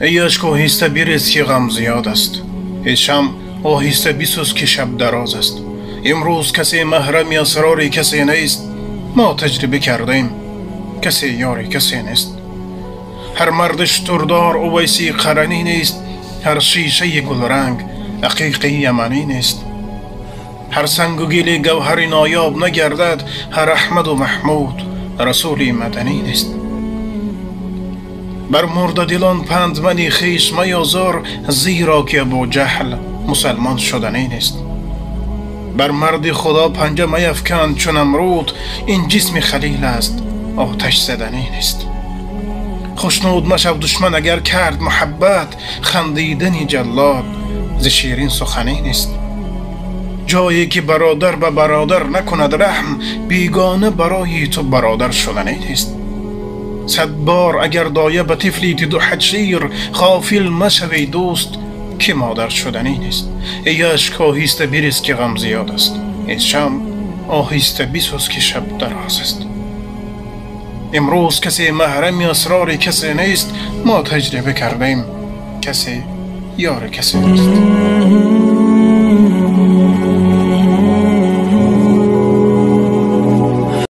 Эй ашк, оҳиста бирез, ки ғам зиёд аст. Эй шамъ, оҳиста бисӯз, ки шаб дароз аст. Имрӯз касе маҳрами асрори касе нест. Мо таҷриба кардаем, касе ёри касе нест. Ҳар марди шутурдор Увайси Қаранӣ нест. Ҳар шишаи гулранг ақиқи яманӣ нест. Ҳар сангу гили гавҳари ноёб нагардад. Ҳар Аҳмаду Маҳмуд расули маданӣ нест. Бар мурдадилон пандмани хеш маёзор, зеро ки Абуҷаҳл мусалмон шуданӣ нест. Бар марди Худо панҷа маяфканд чун Намруд, ин ҷисми халил аст, оташ заданӣ нест. Хушнуд машав душман агар кард муҳаббат, хандидани ҷаллод зи ширин суханӣ нест. Ҷое ки бародар ба бародар накунад раҳм, бегона барои ту бародар шуданӣ нест. Сад бор агар доя ба тифли ту дуҳад шир, ғофил машав, эй дӯст, ки модар шуданӣ нест. Эй ашк, оҳиста бирез, ки ғам зиёд аст. Эй шамъ, оҳиста бисӯз, ки шаб дароз аст. Имрӯз касе маҳрами асрори касе нест. Мо таҷриба кардаем, касе ёри касе нест.